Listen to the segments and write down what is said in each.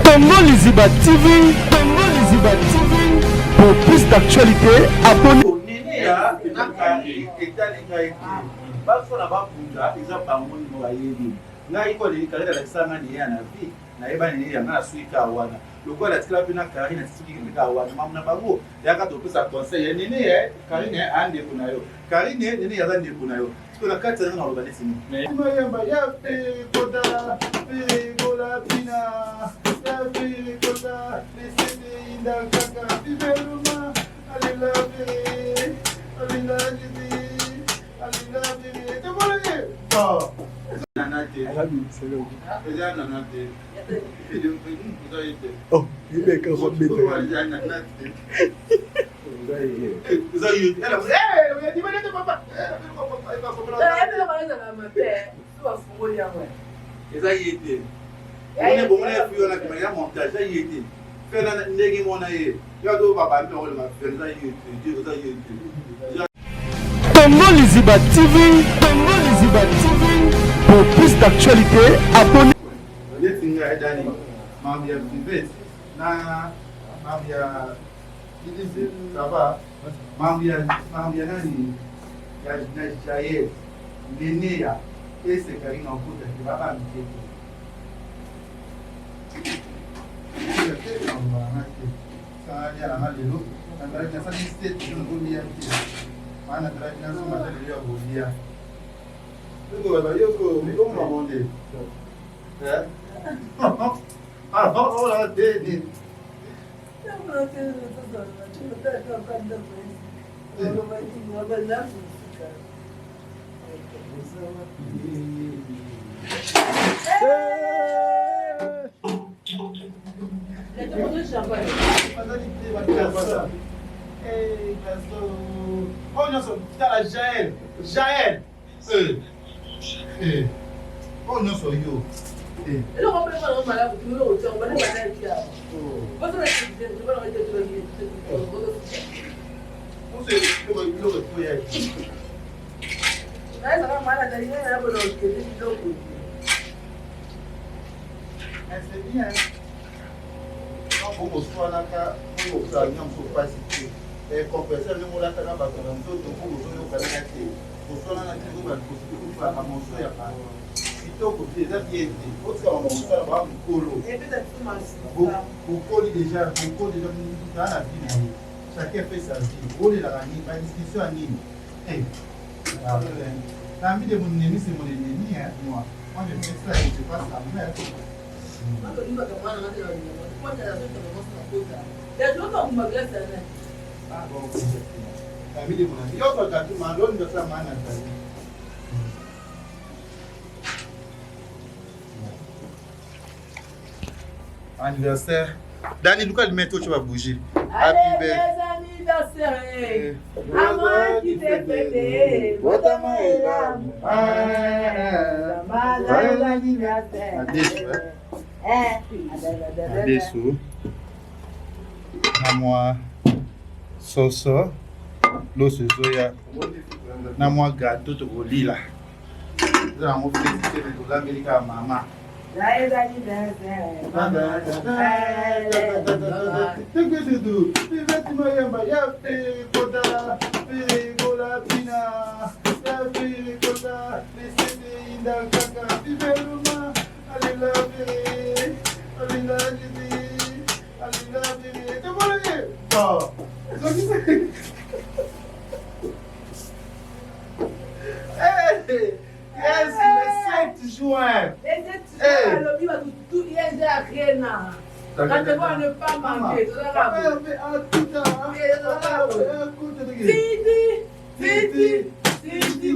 Congo Liziba TV, Congo Liziba TV, pour plus d'actualités, abonnez. Neneya na Carine etali ngai te basala babunda eza bango nde bayebi ngai ko aleli Carine alakisa ngai neneya na vie nayeba neneya ngai nasuki kaka wana lokola atikala mpe na Carine atisuki kende kaka wana mamu na bango yaka topesa conseil ya neneya Carine a ndeko na yo Carine neneya aza ndeko na yo sikoyo na kati ya ngai naloba neti nini mayamba ya pe kota pe kola pina ya pe kota lesete inda kaka bibeluma alela pe alela jidi alela pe tokolaki nana te eza nana te eza ye te Oh, ibeka kwa beta. eza nana te eza ye te omoni bomona ye fuyo na kima ya montage eza ye te fe na ndenge mona ye yo azo babambi bango lema fe eza ye te eza ye te. Congo Liziba TV, Congo Liziba TV, pour plus d'actualités, abonnez. Neti ngai dani mambo ya private na mambo ya Lise, ça va mambo ya mambo ya nani ya na Jael Neneya esekali na okuta te baba mike te te nalobaka te sangalia nanga lelo nazalaki nasali sete nazolia te maa nazalaki nasomba te lelo ya kolia yoko yoko monde alors ola te nini. Oyo nyonso tala Jael, Jael. Oyo nyonso yo. C'est bien. Bokoswanaka oyo osala nyonso mpasi te compresseur ndenge olataka bato na nzoto mpo ozoyokanaka te koswanana te ozoba moso ya bato kitoko te eza bien te otika mama kosala baa mokolo bokoli deja bokoli deja mutu na vie na ye chacun fait sa vie olelaka nini ba discussion ya nini. La vie de mon ennemi, c'est mon ennemi, hein, moi. Moi, je fais ça et je passe la main. Ah bon, la vie de mon ami. Yo, toi, tu m'as donné ça, ma Nathalie. Anniversaire. Dani, Luka, le mettre, tu vas bouger. Happy birthday anniversaire. À moi qui t'ai fêté. Adesu na mwa soso loso ezoya na mwa gato tokolila eza yango feti te me tolambeli kaka mama. Yes, le 7 juin. Le 7 juin, alobi bato tout ING Arena. Rendez-vous à ne pas manquer. Titi, titi, titi.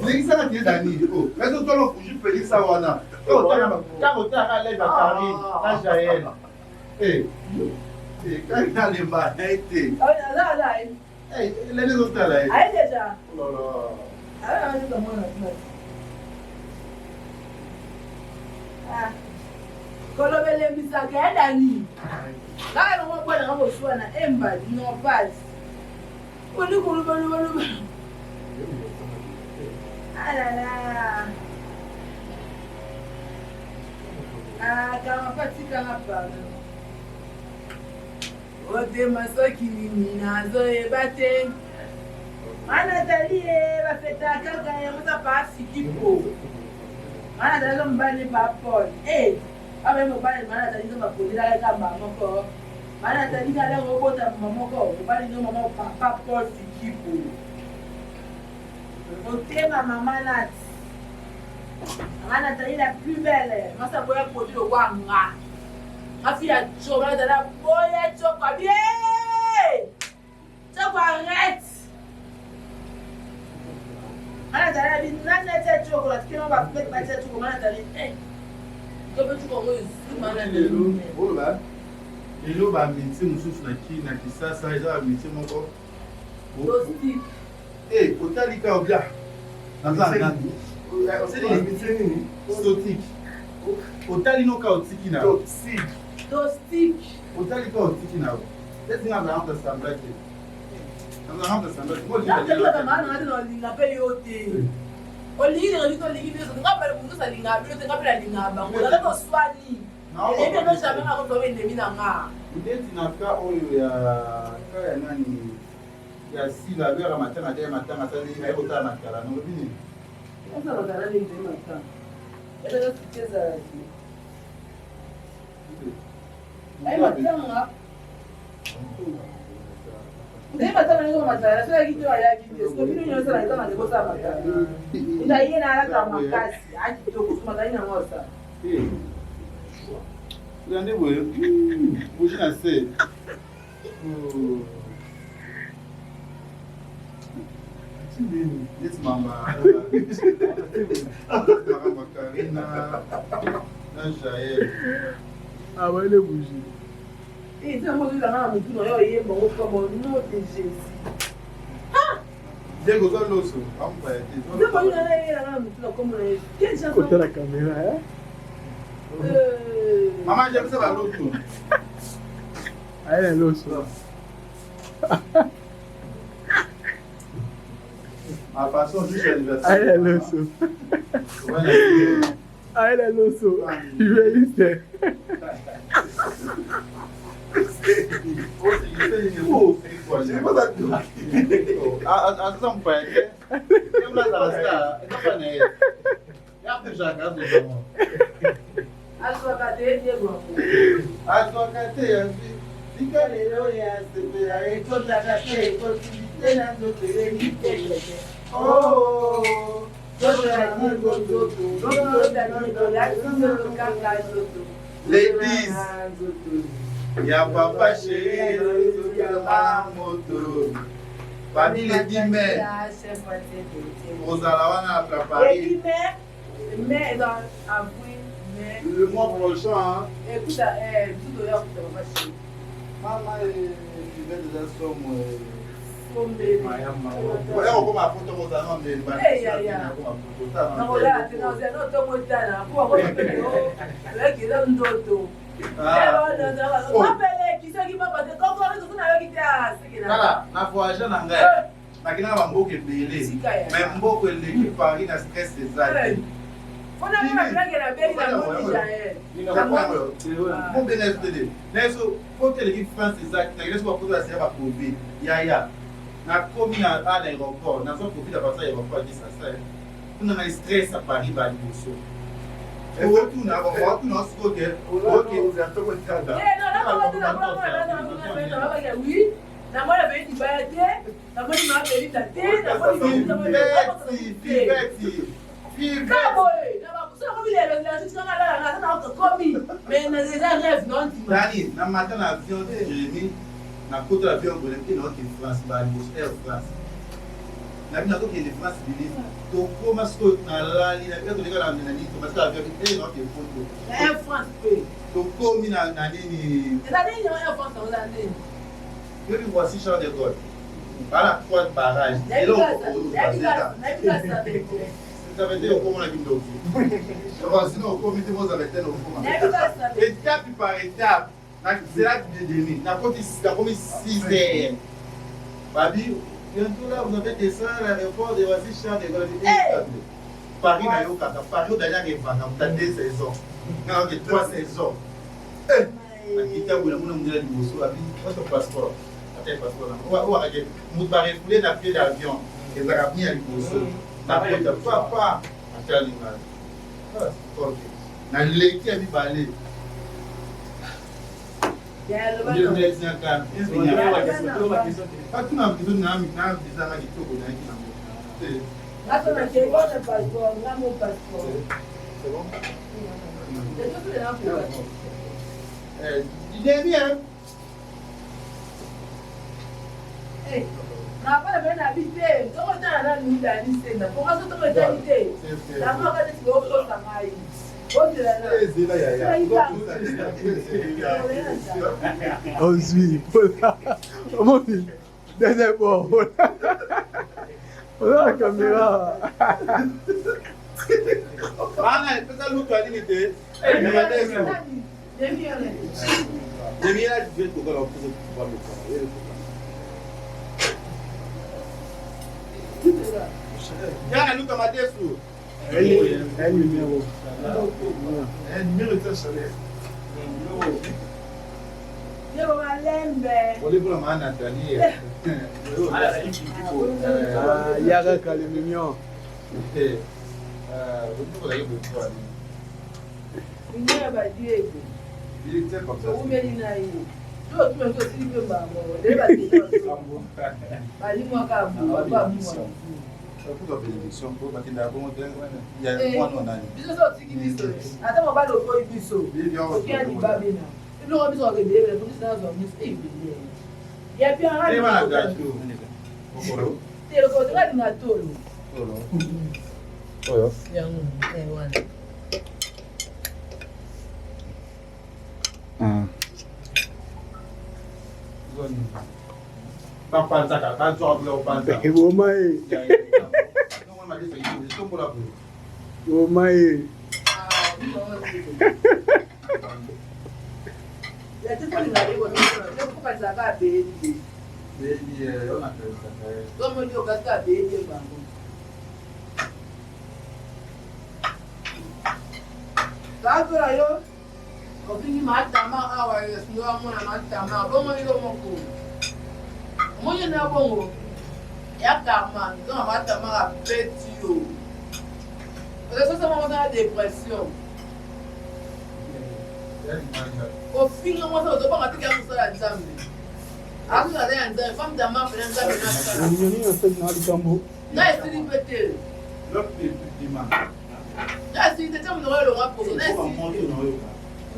Lekisaka te dani eza otala okuji pelisa wana ntango otalaka live ya Karine na Jael Karine alemba na ye te lele ezotala ye. Balembisaka ya Dani. Kaka elongo mpo nanga koswana emba non pas. Boni koloba loba loba. Ah là là. Ah, kanga tikanga pardon. Otema soki nini nazoyeba te. Mana tali ye bafeta kaka yango eza pa sikipo. Mana tali aza mobali pa Paul. Eh, abe mobali mana tali nzambe apondelaka kaka mbala moko. Mana tali kaka ndako obota mama moko, mobali no mama papa Paul Sikipo. Motema mama Nat. Mama Nathalie la plus belle. Masa boya produit lokwa nga. Mafi ya tcho, mama Nathalie boya tcho kwa bien. Tcho arrête. Mama Nathalie abi nani atia tcho ko la tikela ba plate ba tia tcho mama Nathalie eh. To pe tcho ngo ezuma na lelo. Ola. Lelo ba métier mosusu na ki na Kisasa eza ba métier moko. Tosti. Eh, otali ka obia. Naza nani? Osali métier nini? Stotique. Otali no ka otiki na. Toxique. Toxique. Otali ka otiki na. Esi nga na honte sembla te. Na honte sembla te. Moi, je na na olinga pe yo te. Olingi na olingi olingi biso nga pe mutu alinga bino te nga pe alinga bango. Na ko swani. Eyebi yango jamais nga ko ennemi na nga. Ndeti na ka oyo ya ka ya nani ya sila abeyaka matanga te ya matanga asali aye kotala matala nolobi nini? Oza matala nini te matanga. Eza soutien ezala te. Aye matanga. Nde matanga ndenge matala soki ayaki te ayaki te soki bino nyonso na etanga ndeko osala matala. Nda ye na alaka makasi akitoko so matali nango osala. Nde boye bouge na se. Neti mama makambo Karina na Jael. Ah ouais, les bougies. Eh, eza yango ozolanga na motu na yo oyemba yango comme au nom de Jésus. Diego oza loso amupaya te. Nzembo oyo nana eyelanga na motu na kombo na Yesu. Quelle chanson? Kota la caméra, hein? Mama jebisa ba loso. Aye loso. Ma façon juste anniversaire. Aye loso. Aye la loso. Joyeux. Azwaka te Diego. Azwaka te azwi tika lelo ya sepela ekotaka te ekotili te na nzoto elengi te. Oh, Ladies, ya papa chéri, ya moto. Parmi les 10 mai, ozala wana na Paris. Mai, dans avril, mai. Le mois prochain. Hein. Écoute, tout d'ailleurs, papa chéri. Mama, tu vais déjà somme. Oya kokoma foto kozala na ndeni nakolala te nazela no ntongo etala po akoeleki ndoto mapeleki soki papa te kokoso nayoki te asekela na voyage na ngai nakendaka bamboka ebele mais mboka eleki Paris na stress eza te. Po eleki France eza te, nakende soki bapoto ya bacovid yaya nakomi na a na aéroport nazwa covid à partir ya aéroport ya Kinshasa kuna na stress ya Paris ba liboso otuna otuna sikoyo ke namoni abeli libaya te, namoni mabelita te, namoni Dani, na matin na avion Jérémy, nakota na avion boye nakoki naoke France ba liboso Air France. Nabi nazokende France bilisi tokoma sikoyo nalali na bino toleka na nini tomasika avion e naoke poto. Air France pe. Tokomi na nini. Eza nini Air France oza nini? Yobi voici Charles de Gaulle. Bala trois barrages. Zavetel okomona kindoki. Sinon okomi te mo Zavetel okoma. Étape par étape. Na zela demi. Nakoti nakomi 6 heures. Babi, bientôt là vous avez descendu à l'aéroport de Roissy Charles de Gaulle. Paris nayokaka Paris odali revaka muta deux saisons. Nga oke trois saisons. Eh, nakita boye namona mondela liboso abi votre passeport. Ata passeport na. Oyo akake moto barefoule na pied d'avion. Ezalaka bien ya liboso. Nakota papa atali ngai. Ok. Naleki ya mibale. Batuna biso na bizanga kitoko nayaki nango. Demi, hein? Nakona mpe na bi te ntongo tala nanu dani senda mpo nga so ntongo etali te namoka neti bokosa ngai bozela na Ozwi omoni dernier bord oza na caméra. Ana epesa lutu ya nini te? Demi ya je tokola opesa Yana luka madesu. Un numéro. Un numéro eza chaleur. Yebo malembe. Olikola maa Nathalie. Ah, yaka le mignon. Mignon ya badiego. Toumeli na ye. To tuma to sili mpe bango. Nde balimwaka bamwa. Biso so otiki biso ata mobali oboyi biso okia libabe na biloko biso bakebelebele po biso nazwa miso ebele ya bianatelokotokalinga tolo yango wana. Bapanzaka bazwaka bila kopanza. Eboma ye. Eboma ye. Tatola yo ofingi matama awa esunga amona matama bongo yo moko omoni na bongo ya karma nzonga matama apeti yo ozasasa moko na dépression ofinga mwasi ozobanga te kaya mosala ya nzambe akozala ya nzambe femme dama pena nzambe nasala na esili mpe te na esili te te monoko elonga poso na esili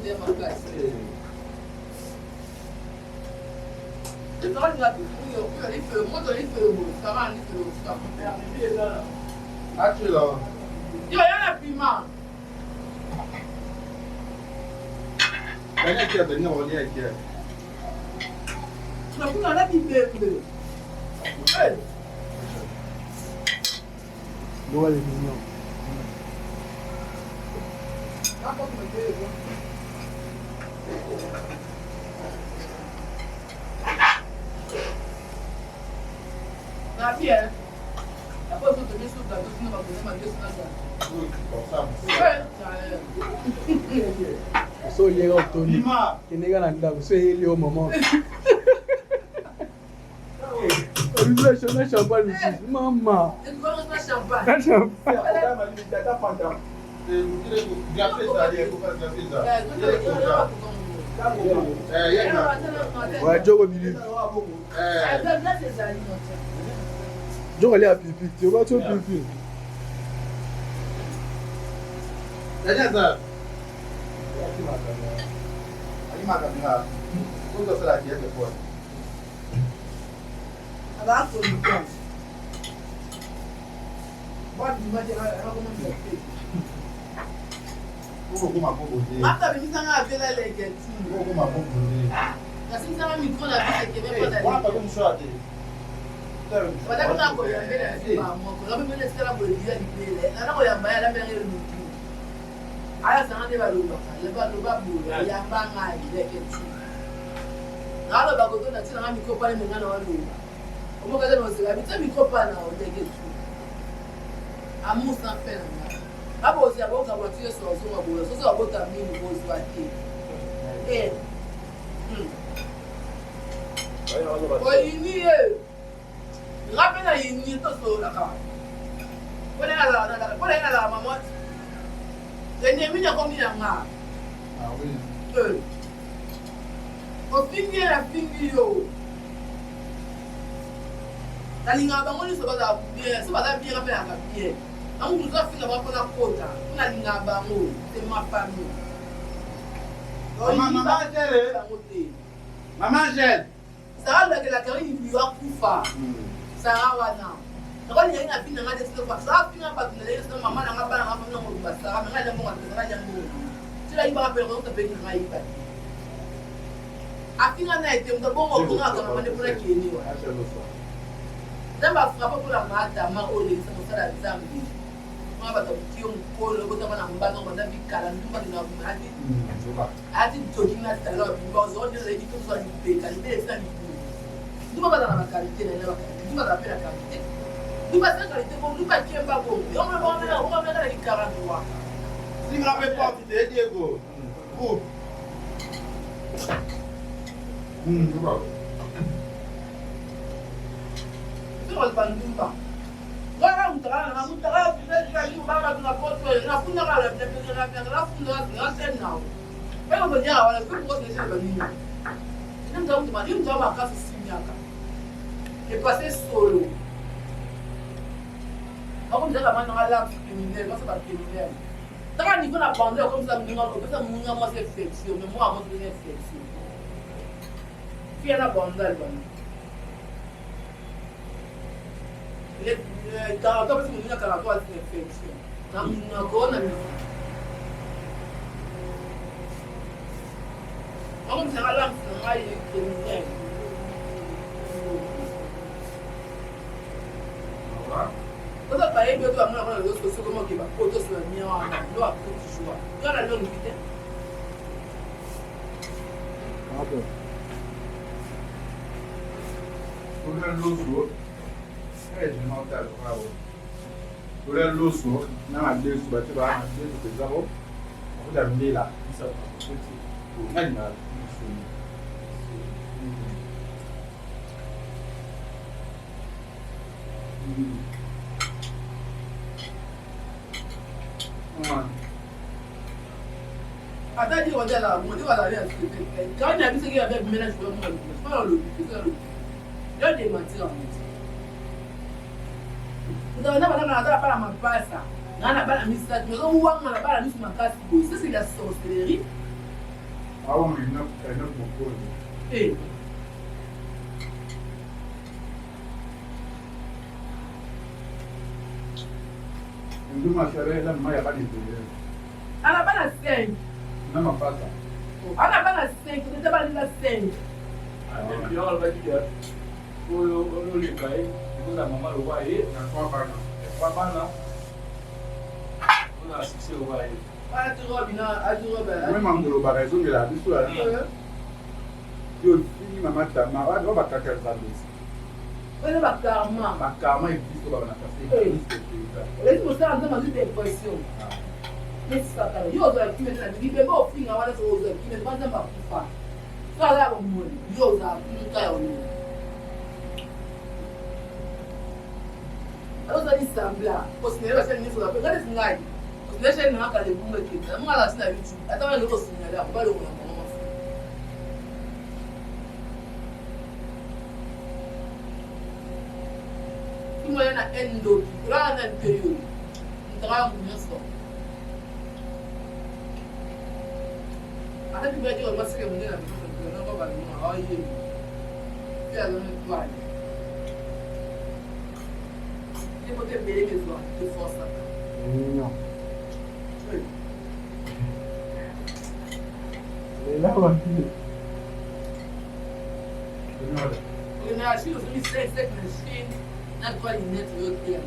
te makasi Yo ya na piment. Tunakuna na bibembe. Loa le mignon. Na bien. Après, faut te mettre sur le plateau, sinon, on va donner ma deux So oyeka otoni kendeka na ndako so eyeli yo mama na champagne lisusu mama na champagne. Ouais, Djogo bilive. Djogo alia pipi te, oba tio pipi. Badaki na koyambela ba moko. Ngabe mene sikala boye ya libele. Nana koyamba ya lambela ngelo mutu. Aya sanga nde balobaka. Leba loba boye yamba ngai leke tu. Naloba koto na tina nga micro pana menga na waloba. Omoka te na bitse micro pana o leke tu. Amour sans fin na nga. Babozi ya boka voiture so ozonga boye. Soso abota mingi bozwa te. Eh. Oyini ye nga mpe nayini ye tosololaka mpo na ye nazalaka mama ennemi nakomi na nga eh. Ofingi ye nafingi yo nalingaka bango nyonso bazala bien so baza bien nga mpe nalaka bien bango moto afinga bango mpo nakota mpo nalingaka bango c'est ma famille. Maman Angèle. Maman Angèle. Sarah alakela Karine Biyo akufa. Sarah wana. Nakolinga ye na vie na nga te sino fa. Sarah finga bato na ye sino mama na nga bana nga famille na mobimba Sarah mais nga alia mbongo na nga alia mbongo. Tila yibaka pe ko pe na nga yiba. Afinga na ete moto bongo okonga akanga mande mpona keni wa. Nzambe afrappe mpona maatama oyo elekisa mosala ya Nzambe. Mwa bato ya mokio mokolo botama na mbano banda bikala ndumba kina ati ati jogging na talon bimba ozongo nde ozali kitoko ozwa libeka libela esi na libumu ndumba bazala na bakalite na ye na bakalite ndumba azala mpe na kalite ndumba aza kalite bongo ndumba akemba bongo yango okamela na ki 43 Singa pe porte te Diego. Groupe. Soki bandumba Wana mutakala na mutakala bato na poto nafundaka nafundaka nasene nao mpe kobonyaka wana mpe kokosinesa banini ni mutu makasi simiaka epase solo akomizaka mananga lame criminel mwasi ba criminel taka niveau na bande okomisa moninga opesa moninga mwasi infection mais mwa mwasi opesa infection fia na bandal bana Karato apesi moninga karato azi na infection na monoko na misu akomisaka lampe na ngai criminel oza bayebi oto bamona kona réseau sociaux koma okeba poto sur mien wana lo akuti joie yo na longue vie te. Ah bon. Tolia loso, tolia loso na madesu bato ba madesu mpenza ko mafuta mbila nalingaka misuni. Ata di wadi ala mo di wala ya quand na biso ki ya bimela je mo mo lo bi lo yo de mentir en mentir Mutaka na bana na bana mapasa nga na bana misato nazo wanga na bana misu makasi boye ça c'est la sorcellerie. Awa enoch mokonzi. Eh. Nduma sere eza mama ya bana ebele. Ana bana 5. Na mapasa. Ana bana 5, tete bana eza 5. Oyo oleka ye ekoza mama lokwa ye na 3 bana. 3 bana. Oza succès lokwa ye. Meme angolobaka ezongela biso yo fini mama Tama oyo bakaka ya Nzambe. Oyo bakarma. Bakarma existe baba na kasi existe mpenza. Oleki mosala Nzambe azwi depression. Nesakala yo ozala kimia te na libembe ofinga wana so ozala kimia te Nzambe akufa. So aza ya bomoi yo ozala muka ya olongi. Ozali sambla kosinele basali nyonso na ngai neti ngai kosinele chaine nanga kala ebunga ekende na monga alati na YouTube ata wana kosinele ako balongola bango mafu kimoya na endoki kolala na mpe yo ntaka yango nyonso ata bibaki maseke monene na biloko balonga aoyebi mpe azali étoile Mignon. Lela wapi? Na Chine osombi 5 7 na Chine na 3 lunettes oyo te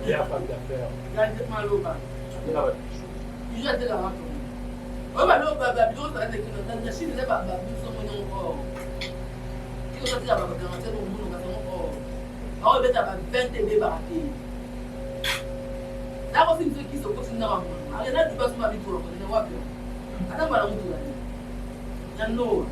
ya maloba bijoux atekaka tongo oyo baloba babiloko ezalaka na kino na Chine eza babiso moni yango or kino ozatika bagarantie nomono kasi yango or baobeta ba 20 ebebaka te nakosi biso kisi okoti ndako ya mama ake na duba soma bitula konene wapi ata mbala mutula te na noa.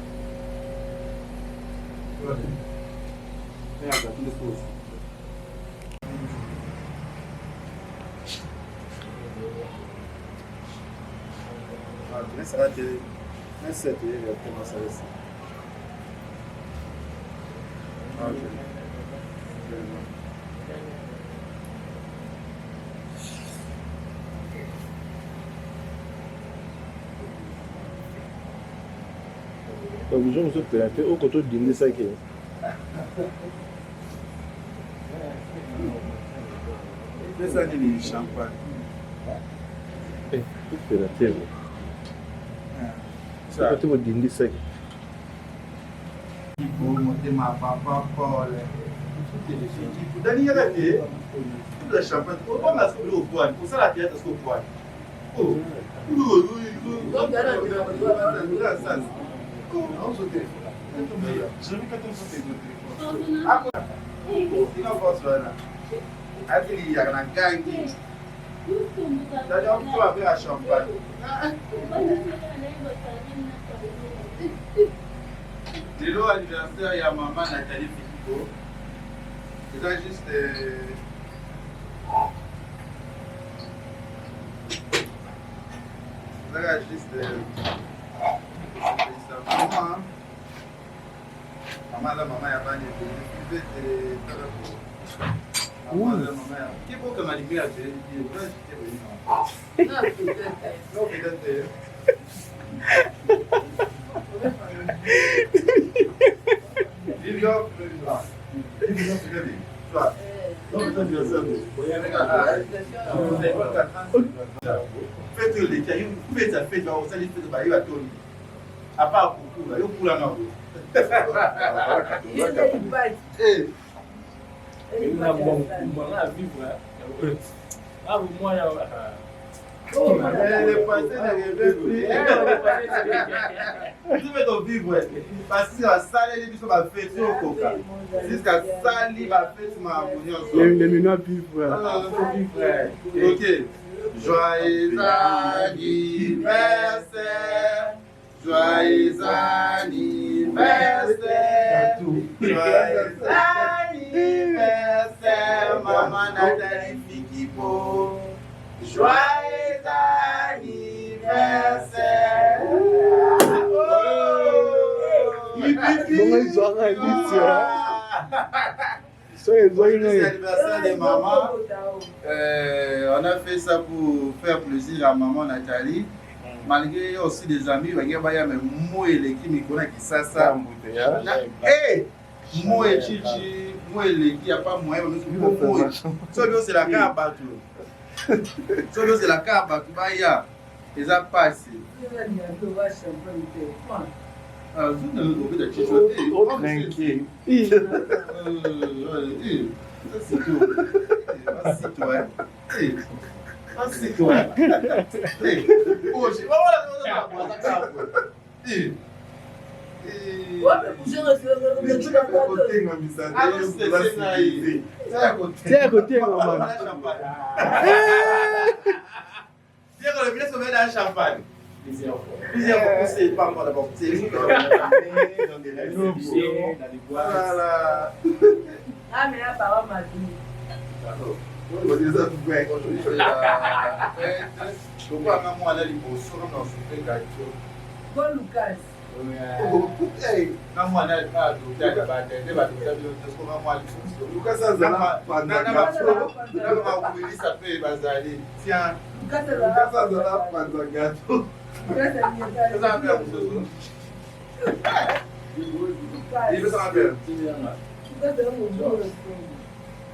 Obligé mosusu pela te oko todindisaki. Pesa nini champagne? Eh, topela te. Oko te bodindisaki. Motema papa Paul. Dani yaka te. La champagne. Obanga soki opwani. Osala théâtre soki opwani. Oh. Lelo anniversaire ya mama Nathalie Fikipo eza juste ezaka juste kosepelisa mama. Mama aza mama ya bana ebele ete tala ko mama aza mama ya ke bokanga lumière te non peut-être. Fete oleki yo fete fete osali fete baye batoni apa kokula yo kula na Le passé ne revient plus. Biso mpe tovivre basi basaleli biso bafeti okoka jusqu'à sali bafeti makambo nyonso. Les minois vivre. Ok. Joyeux anniversaire. Joyeux anniversaire. Joyeux anniversaire, maman Nathalie Fikipo. Joyeux anniversaire. Bongo ezwaka lisi so ezwaki C'est l'anniversaire de maman. On a fait ça pour faire plaisir à maman Nathalie. Malgré aussi des amis, bange baya mais moi eleki mikolo na Kisasa. Eh, moi chichi, moi eleki ya pas moyen ba moi. So bio c'est la ka bato. So bio c'est la ka bato baya. Eza pasi. Ah, zuna obeta chicho te. Tranquille. Ça c'est tout. C'est toi. Ça c'est toi. Oh, j'ai Eh. Tia kotenga. Pierre, le village sommet dans champagne. Plusieurs fois, c'est pas encore d'abord. C'est Voilà. Ah, mais là, papa m'a dit. Pourquoi maman ala liboso na soupe gâteau? Bon, Lucas. Na mwana adopte nde badopta bino te soko na mwana liboso Lucas azala panza gâteau. na bakulisa mpe bazali tiens. Lucas Lucas azala panza gâteau. Eza mpe ya mosusu epesaka mpe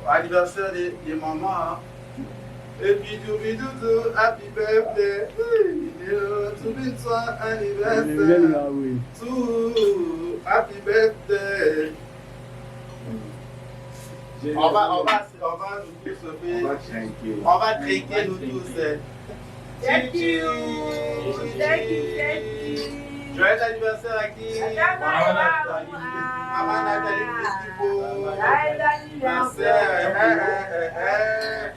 anniversaire de maman, hein. Et puis tout, happy birthday. Tout toi anniversaire. Tout. Happy birthday. On va nous tous On va faire. trinquer. On va trinquer nous tous. Thank you. Thank you, thank you. Joyeux anniversaire à qui? Maman Nathalie Festivo. Joyeux Anniversaire. anniversaire.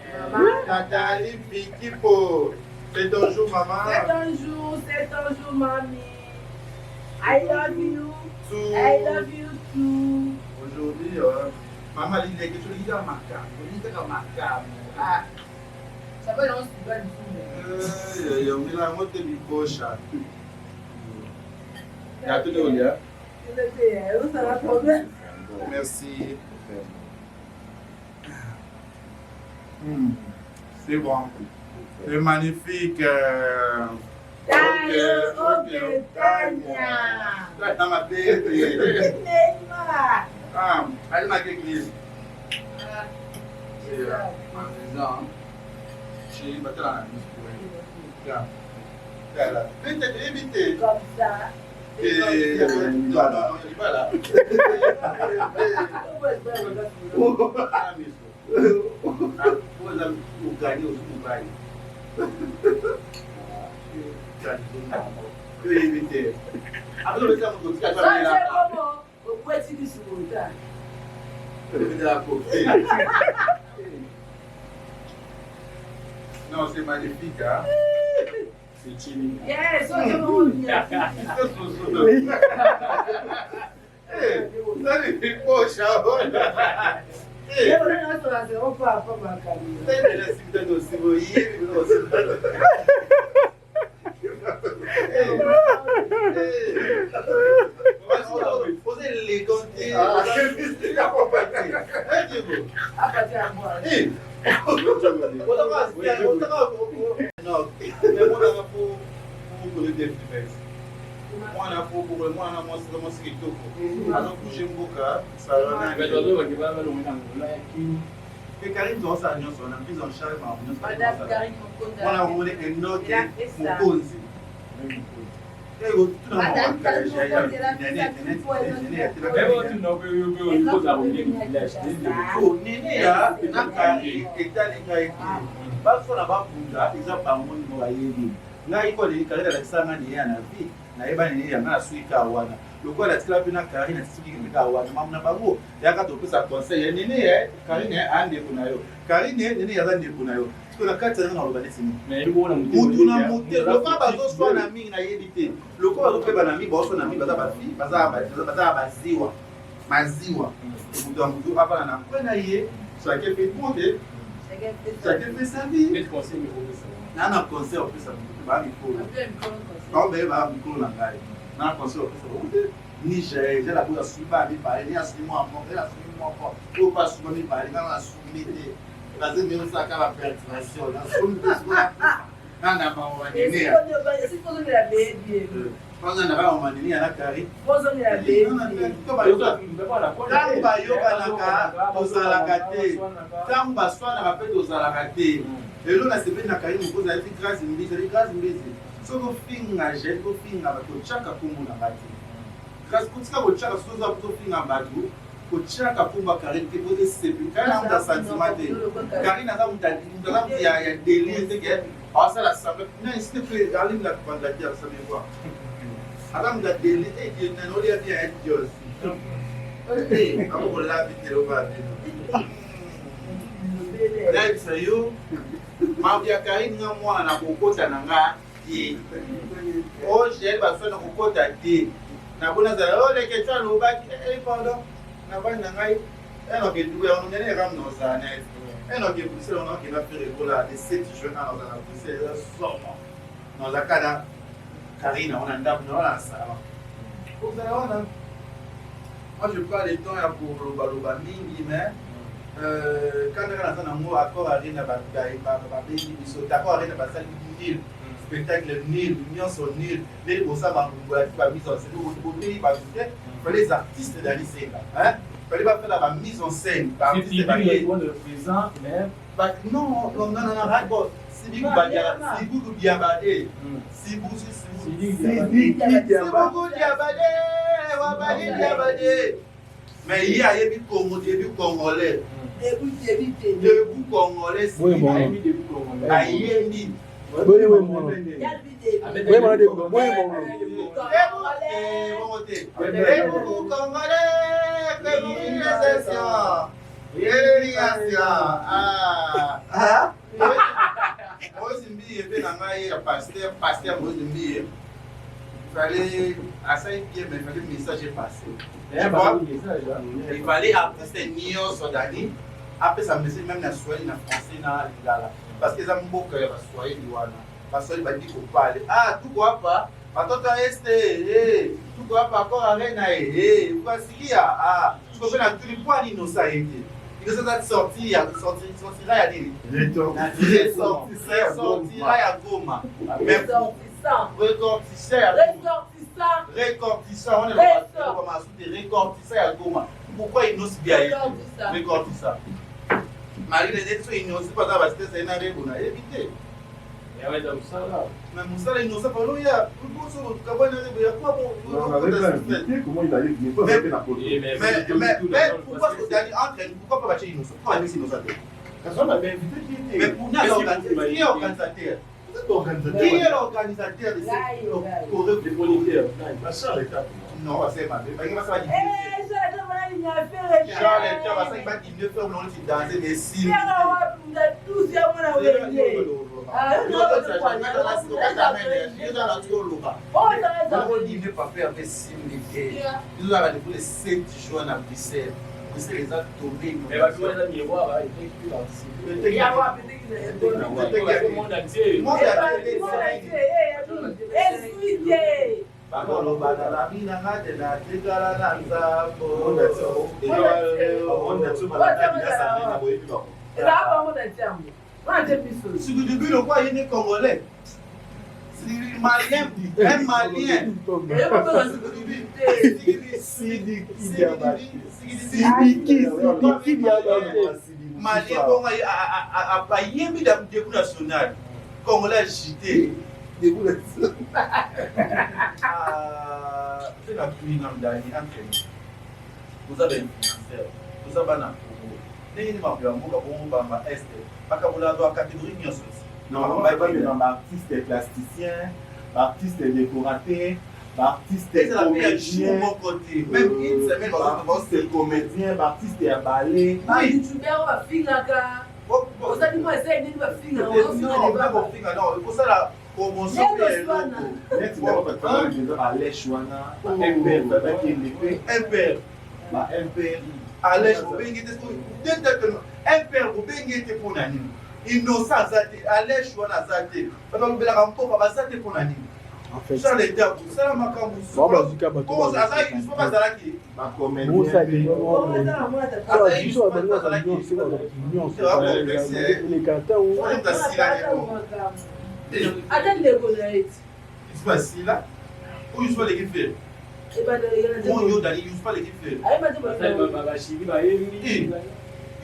Nathalie Fikipo. C'est ton jour, C'est maman. un jour, c'est un jour, mamie. I love you. Tout. I love you too. Aujourd'hui, maman Lily, que tu lis dans ma carte. Tu lis dans ma carte. Ah. Ça va, non, c'est pas du tout. Yongela yango te mikosha. Ya tout olia. Ça va problème. Merci. C'est bon. C'est magnifique. Tayo, ok, Tanya. Dans ma tête. Neymar. Ah, allez ma église. C'est ça. Chérie, va la Voilà. Vite, vite. Comme ça. Et non, non, non, il va là. Ah, miso. Ah, oza oganye ozu mobali. Oyebi te. Azolobisa moto tika Ça, c'est comment? Okweti lisumu ta. Non, c'est magnifique, hein. C'est chilling. Yes, so c'est bon. Eh, salut, pocha. Eh, mwana po mwana mwasi mwasi kitoko azobouge mboka Mais ozo ba ba longa na ya kini. Pe Karine tozosala nyonso na prise en charge makambo nyonso. Madame Karine Mokonda. Mwana omoni Enoke mokonzi. Madame Karine Mokonzi, elle a fait ça tout pour elle. Mais bon, tu n'as pas eu eu ko za ko village. Nene ya na Karine etali ngai te. Basala babunda eza bango ndimo bayebi. Ngai ko Karine alakisa nga neye ya na vie nayeba nene ya nga nasuki kaka wana. Lokola natikala mpe na Karine nasiki kaka wana mamu na bango yaka topesa conseil ya nene ya Karine aya ndeko na yo. Karine nene aza ndeko na yo. Sikoyo na kati ya nga naloba neti nini? Mais yo na Mutu na mutu lokola bazoswana mingi nayebi te. Lokola bazopeba na mingi bazoswana mingi baza bafi baza baziwa maziwa. Mutu ya mutu avanda na kwe na ye chacun fait compte, chacun fait sa vie. Quel conseil me faut ça? Na na conseil opesa mutu ba mikolo. Baobeye ba mikolo na ngai. Na conseil opesa bango te. Ni jael jael akoki asumi bana mibale ni asumi mwa moko ye asumi moko oyo mpe asuma mibale nga nasumi te baze osaka ba perturbation nasumi te sikoyo nga na mawa nene ya nga na mawa nene ya na Karine. Ntango bayokanaka tozalaka te, ntango baswanaka mpe tozalaka te. Lelo nasepeli na Karine Mokonzi alati Grâce Mbizi, alati Grâce Mbizi. Soki ofinga jael kofinga bato otyaka kombo na nga te. Grâce kotika kotyaka soki oza kofinga bato kotyaka kombo ya Karine te po esepeli. Karine aza moto ya sentiment te. Karine aza moto aza moto ya délire te ke asala semblant. Non, s'il te plaît, allume la ventilateur, ça me voit. Aza moto ya délire te ke nani olia bien ya Dios. Eh, akokolabi te loba bino. Nayebisa yo makambo ya Karine nga mwana na kokota na nga te. O jael baswa na kokota te. Nabona nazala o leke tu alobaki eh pardon navandi na ngai enoke yango nene ram na ozala na ye. Enoke Bruxelles wana okenda faire ekola le 7 juin na ozala na Bruxelles eza somo. Nazalaka na Karine wana ndako na wana na salon. Ozala wana. Moi je prends le temps ya kolobaloba mingi mais quand kaka naza nango accord arena babengi biso d'accord arena basali nul spectacle nul nyonso nul nde bosa bangungu ya ba mise en scène bobeli bato te. Fallait les artistes d'Alisenga, hein, fallait ba faire ba mise en scène ba artiste baye le présent mais ba non non non non rako Sidikou Badiara Sidikou Diabadé Sidikou Sidikou Sidiki Diabadé. Sidikou Diabadé. Wabaliliabade. Mais ye ayebi Congo, début congolais. Debout congolais. Ayembi. Boye boye mono. Boye mono de boye mono. Debout congolais, révolution. Révolution. Ah. Moïse Mbiye mpe na ngai ya pasteur, pasteur Moïse Mbiye. Fallait asali bien, mais fallait message est passé. Tu vois? Il fallait artiste nyonso dani apesa message même na swahili, na français, na lingala, parce que eza mboka ya baswahili wana. Baswahili bandi kopale, ah, tuko hapa batoto ya este, eh, tuko hapa Accor Arena, eh, eh, ukasikia, ah, tuko mpe na tuli pwani inosa ye te. Inosa aza sorti ya sortira ya nini, ressortira ya Goma, mais ressortissant ya ressortissant wana te, ressortissant ya Goma. Pourquoi Inosi bi aye ressortissant malgré neti so Inosi mpo aza basitesa ye na rebo nayebi te, mais mosala Inosa palo ya liboso kabwana rebo ya kwa. Comment il allait venir? Mais pourquoi Dani entre, pourquoi pas batie Inosa? Pourquoi babisi Inosa te? Mais pour qui est organisateur? Qui est l'organisateur de cette Choré? Non, c'est ma Charles basaki badimine faire longo ti danse, mais si odimine papa Herve simbi te, ezozala depuis le 7 juin na Bruxelles. Bruxelles eza tombé. Bakoloba na labi na nga te, natikala na nzambo. Sikudubi lokwa ye ne congolais malien, un malien. Sidiki, Sidiki Malien bongo ayembi debout national congolais agité mpe na tuni na ndani entre nous, toza bainfluenceur, toza bana Congo, ndenge nini makambo ya mboka bongo bamba este bakabola ba catégorie nyonso ti? Baartiste plasticien, baartiste décorateur, baartiste Ezala mpe ya jour comédien, moko te, même une semaine. Baartiste comédien, baartiste ya ballet. Bayoutubeur bafingaka, osali mwa esai nini, bafingaka. Kofinga non, ekosala promotion mpe ya eloko. Neti bango bato eza baleshe wana, ba MPR bakende mpe. MPR. Ba MPR. Alège bobengi te, MPR bobengi te mpo na nini? Innocent aza te, alège wana aza te, bato balobelaka mboka baza te, mpo na nini? En fait, Charles Ete akosala makambo. Bango bazwika bato. Azalaki azalaki. Bacomédien. Biso balingi bazala nyonso, nyonso eleka ntango. Ata ndeko na ye ti. Yusufa asila oyo, Yusufa aleki Ferre. Oyo dali Yusufa aleki Ferre.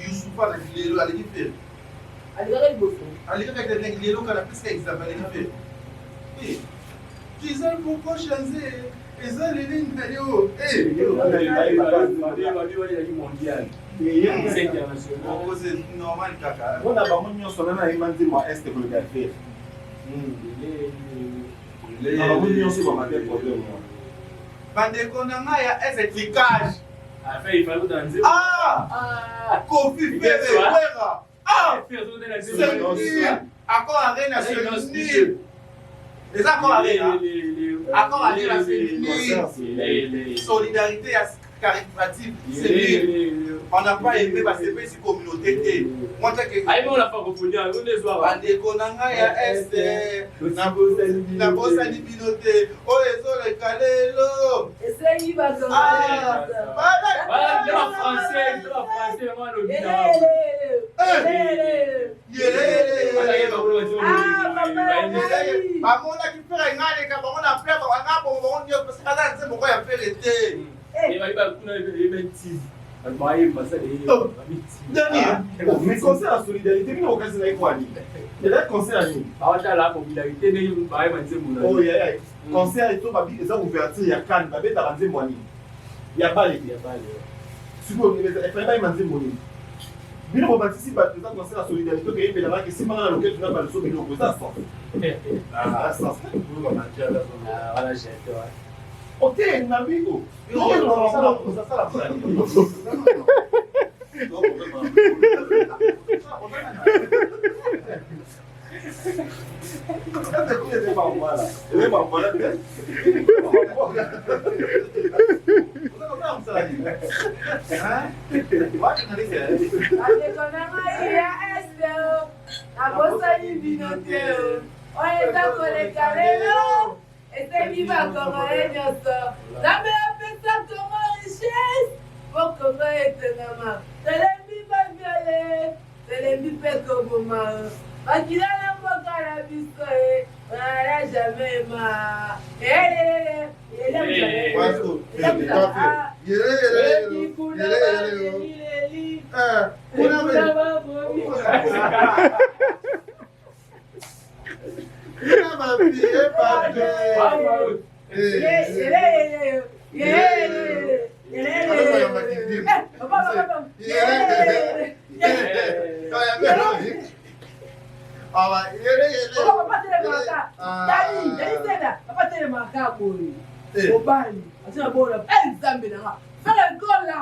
Yusufa lelo aleki Ferre. Alekaka liboso. Alekaka te ndenge lelo kala pesika exemple aleki Ferre. Gisèle, pourquoi changer eza leli na yo? Normal kaka. Mpona bango nyonso nana ayemba nzembo ya este koleka Ferre. Na bango nyonso bamate problème wana. Bandeko na ngai ya ese, tricage. Ah, Kofi, Ferre, Wera, ah, c'est nul. Accor Arena, c'est nul. Eza Accor Arena, Accor Arena, c'est nul. Solidarité ya caritative, c'est nul. On n'a pas aimé basepesi communauté te. Moi take bandeko na ngai ya este, nabosani bino te. Oyo ezoleka lelo Esengi. Ah, yelele. Bamonaki Ferre ngai aleka bango na plein, nga bongo bango nyonso parce que aza nzembo moko ya Ferre te. Dani. Mais concert ya solidarité, bino okasi na ye kwani eza concert ya nini? Oyo yaya concert to babi eza ouverture ya CAN, babetaka nzembo ya nini? Ya bale te. Sikoyo efali bayemba nzembo nini? Bino bomatisi bato eza concert ya solidarité okeyembela nga esimba nga na loketo na baliso biloko eza sens. Ah, sens. Ok, nabi o. Bandeko na ngai ya este nabosani bino te oyo eza koleka lelo esengi bakongole nyonso nzambe apesa kongo richesse po kongo etongama tolembi baviole Tolembi pe koboma makila na mboka na biso e wana jamais ma elelele mobali atina bola nzambe nanga fere gola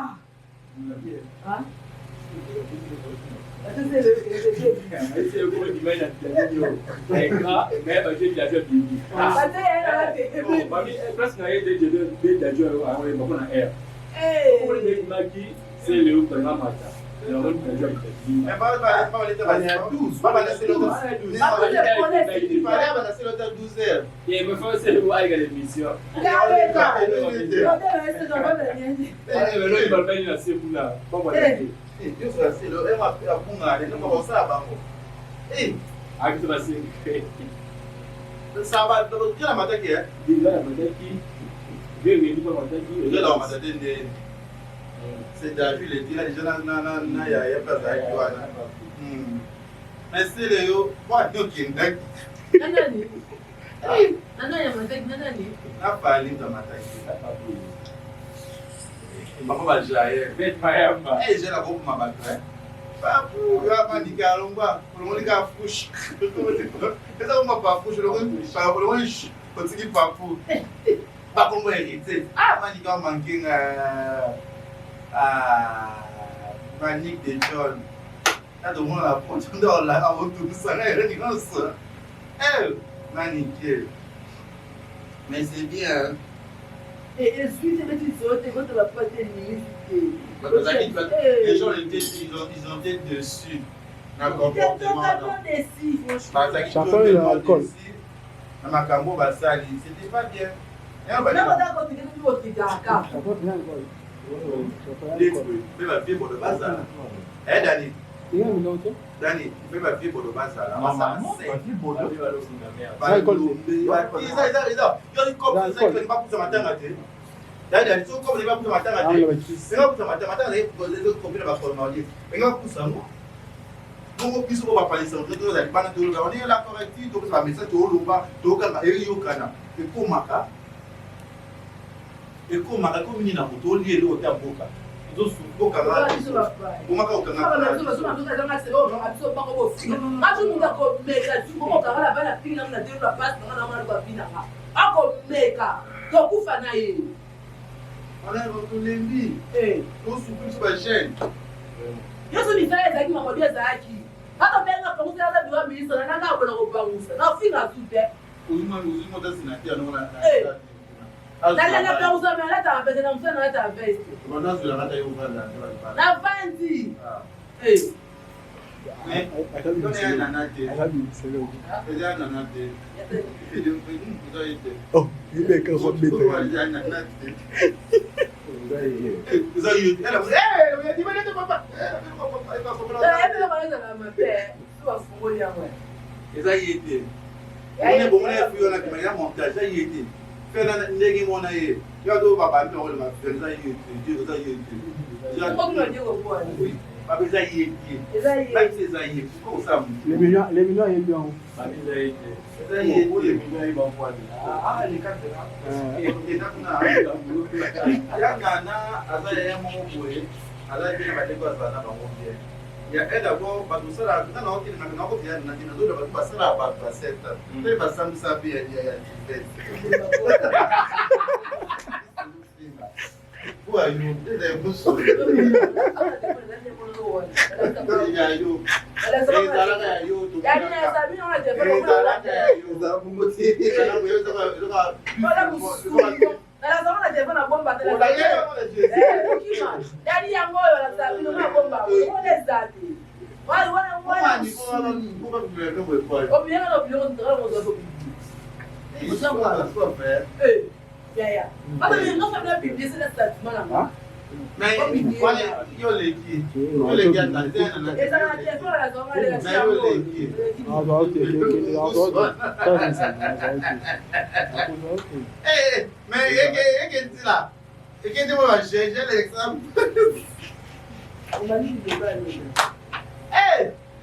C'est David le dit déjà na na na ya ya bazalaki wana. Mais c'est le yo, moi yo kendaki. Nani? Nani ya mataki nani? Na fali na mataki. Bango ba jaye. Eh j'ai la groupe ma bato. Papu, ya mandika alongwa, olongoli ka fush. Eza koma papu, olongoli olongoli otiki papu. Bakombo héritier. Ah mandika manque nga. Ah Manique de John. Na tomona na poto nde olaka otumisaka ere nyonso. Eh Manique. Mais c'est bien. Les gens étaient, ils ont été déçus. Na comportement. Bazaki totalement déçus. Na makambo basali, c'était pas bien. Mpe bavie bodo bazala. Eh Dani. Dani, mpe bavie bodo bazala. Bakusa matanga te. Dani, soki komi bakusa matanga te. Benga bakusa matanga, matanga ezali na baformalier. Benga bakusa yango. Bongo biso oyo bapalisa moto tozali bana toloba wana la corrective topesa bamessage toloba tokanga eyokana ekomaka ekomaka ekomi nini na moto olie eloko te ya mboka okanga omaka okanga akomeka tokufa na ye wana tolembi tosuki biso bajeune nyonso misala ezalaki makobi ezalaki batobenga pangusa biwa ministre nanga abona kopangusa nafinga su te nalela pangusa me alataka veste na mosala nalataka veste navandi Eza ye te bomona ye fuyo na kimaya montage eza ye te fe na ndenge mona ye yo azo babandi yango eza ye te eza ye te. Babe eza ye te. Eza ye. Babe eza ye. Pourquoi osala motu? Les millions, les millions ayebi yango. Babe eza ye te. Eza ye te. Les millions ayebi yango wana. Ah, leka nzela. Eza kuna. Ya Nana aza yaya moko boye. Aza bien bandeko azala na bango bien. Ya un d'abord bato osala nga na okende na okende na kende nazola bato basala bato ba 7 ans. Mpe basambisa mpe ya ya ya Yaya.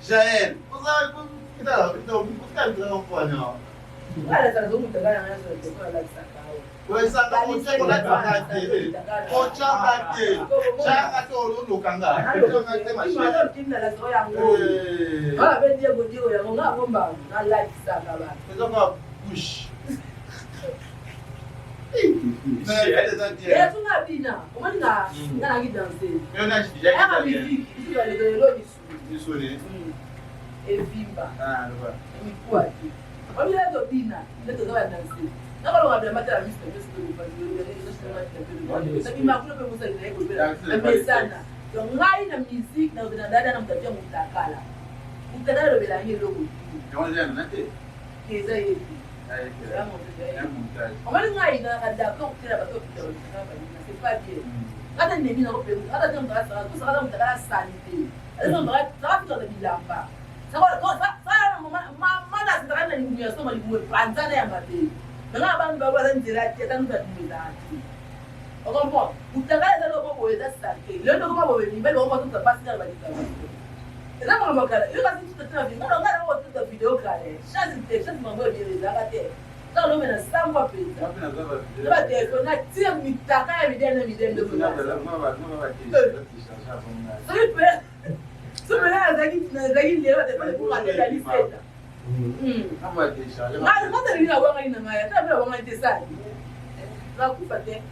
Jael, Evimba emikuwa te obila tobina nde toza badanse nakolonga bilamba te na miso na biso tobima kuna mpe mosali na mesana donc ngai na musique na dada na moto ya motakala motakala alobela yango eloko te eza ye te omoni ngai nalaka d'accord te na bato okita balinga c'est pas bien ata ndemi nako mpe ata te moto asaka motakala sali te ata moto bilamba mana azalaka na libumu ya soma libumu epanzana ya mabe nanga bantu bango baza nzela te ata nuta libumu ezalaka te ocomprend mutakala eza loko boye eza sante lelo tokoma boye mibali bango batuta basi kaka balika eza makambo kala yo kasi tuta te na video nga nango tuta video kala chance te chance bango ebele ezalaka te kaka lobe na sambwa mpenza na batelefone natia mitaka ya midele na midele nde soki mpe soki mpe nazalaki nazalaki lelo batelefone ekokatela liseta ngatalingi nawangani na ngai ata mpe nawangani te sali nakufa te.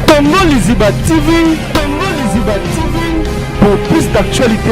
Congo Liziba TV, Congo Liziba TV, pour plus d'actualités.